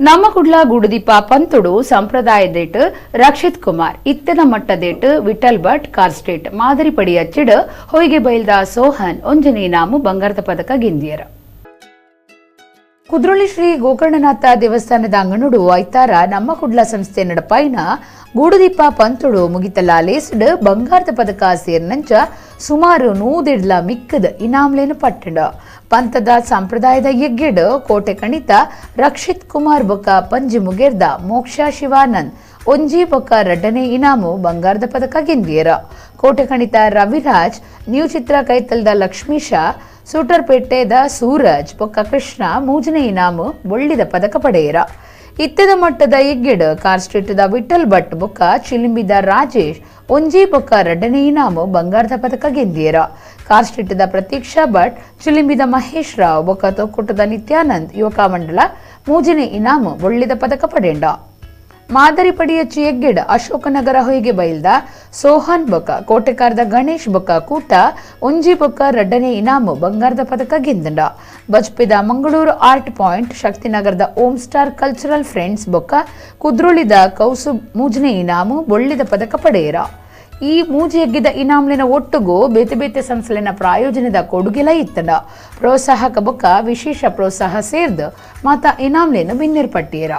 ನಮ್ಮ ಕುಡ್ಲ ಗುಡುದೀಪ ಪಂತುಡು ಸಂಪ್ರದಾಯದೇಟ್ ರಕ್ಷಿತ್ ಕುಮಾರ್, ಇತ್ತೆದ ಮಟ್ಟದೇಟ್ Vittal Bhat car state ಮಾದರಿ ಪಡಿ ಅಚ್ಚಿಡ್ ಹೊಯ್ಗೆ ಬೈಲ್ದ ಸೋಹನ್ ಒಂಜನೇ ಇನಾಮು ಬಂಗಾರದ ಪದಕ ಗೆಂದಿಯರು. ಕುದ್ರೋಳಿ ಶ್ರೀ ಗೋಕರ್ಣನಾಥ ದೇವಸ್ಥಾನದ ಅಂಗನುಡು ಐತಾರ ನಮ್ಮ ಕುಡ್ಲ ಸಂಸ್ಥೆ ನಡಪಾಯಿನ ಗೂಡುದೀಪ ಪಂತುಡು ಮುಗಿತಲ ಲೇಸ್ಡ್ ಬಂಗಾರದ ಪದಕ ಸೇರಿನಂಚ ಸುಮಾರು 100 ಮಿಕ್ಕದ ಇನಾಮ್ಲೇನು ಪಟ್ಟಂಡ. ಪಂತದ ಸಂಪ್ರದಾಯದ ಯಗ್ಗೆಡ್ ಕೋಟೆ ಕಣಿತ ರಕ್ಷಿತ್ ಕುಮಾರ್ ಬೊಕ್ಕ ಪಂಜಿ ಮುಗೇರ್ದ ಮೋಕ್ಷ ಶಿವಾನಂದ್ ಒಂಜಿ ಬೊಕ್ಕ ರಡ್ಡನೇ ಇನಾಮು ಬಂಗಾರದ ಪದಕ ಗೆಂದಿಯರ. ಕೋಟೆ ಕಣಿತ ರವಿರಾಜ್, ನ್ಯೂ ಚಿತ್ರ ಕೈತಲ್ದ ಲಕ್ಷ್ಮೀಶ, ಸೂಟರ್ಪೇಟೆದ ಸೂರಜ್ ಬೊಕ್ಕ ಕೃಷ್ಣ ಮೂಜನೇ ಇನಾಮು ಬೊಳ್ಳಿದ ಪದಕ ಪಡೆಯರ. ಇತ್ತೆದ ಮಟ್ಟದ ಎಗ್ಗೆಡ್ ಕಾರ್ ಸ್ಟ್ರೀಟ್ದ ವಿಠಲ್ ಭಟ್ ಬೊಕ್ಕ ಚಿಲಿಂಬಿದ ರಾಜೇಶ್ ಒಂಜಿ ಬೊಕ್ಕ ರಡ್ಡನೇ ಇನಾಮು ಬಂಗಾರದ ಪದಕ ಗೆಂದಿಯರ. ಕಾರ್ ಸ್ಟ್ರೀಟ್ದ ಪ್ರತೀಕ್ಷಾ ಭಟ್, ಚಿಲಿಂಬಿದ ಮಹೇಶ್ ರಾವ್ ಬೊಕ್ಕ ತೊಕ್ಕುಟದ ನಿತ್ಯಾನಂದ್ ಯುವಕ ಮಂಡಲ ಮೂಜನೇ ಇನಾಮು ಬೊಳ್ಳಿದ ಪದಕ ಪಡೆಂಡ. ಮಾದರಿ ಪಡಿಯಚ್ಚಿ ಎಗ್ಗೆಡ್ ಅಶೋಕನಗರ ಹೊಯ್ಗೆ ಬೈಲ್ದ ಸೋಹನ್ ಬೊಕ್ಕ ಕೋಟೆಕಾರ್ದ ಗಣೇಶ್ ಬೊಕ್ಕ ಕೂಟ ಒಂಜಿ ಬೊಕ್ಕ ರಡ್ಡನೇ ಇನಾಮು ಬಂಗಾರದ ಪದಕ ಗೆಂದಂಡ. ಬಜ್ಪೆದ ಮಂಗಳೂರು ಆರ್ಟ್ ಪಾಯಿಂಟ್, ಶಕ್ತಿನಗರದ ಓಂ ಸ್ಟಾರ್ ಕಲ್ಚರಲ್ ಫ್ರೆಂಡ್ಸ್ ಬೊಕ್ಕ ಕುದ್ರೋಳಿದ ಕೌಸು ಮೂಜನೇ ಇನಾಮು ಬೊಳ್ಳಿದ ಪದಕ ಪಡೆಯರ. ಈ ಮೂಜಿ ಎಗ್ಗಿದ ಇನಾಮ್ಲಿನ ಒಟ್ಟುಗು ಬೇತೆ ಬೇತೆ ಸಂಸ್ಥೆಲಿನ ಪ್ರಾಯೋಜನದ ಕೊಡುಗೆಲ ಇತ್ತಂಡ. ಪ್ರೋತ್ಸಾಹಕ ಬೊಕ್ಕ ವಿಶೇಷ ಪ್ರೋತ್ಸಾಹ ಸೇರ್ದು ಮಾತಾ ಇನಾಮ್ಲೇನು ಬಿನ್ನೆರ್ಪಟ್ಟಿಯರ.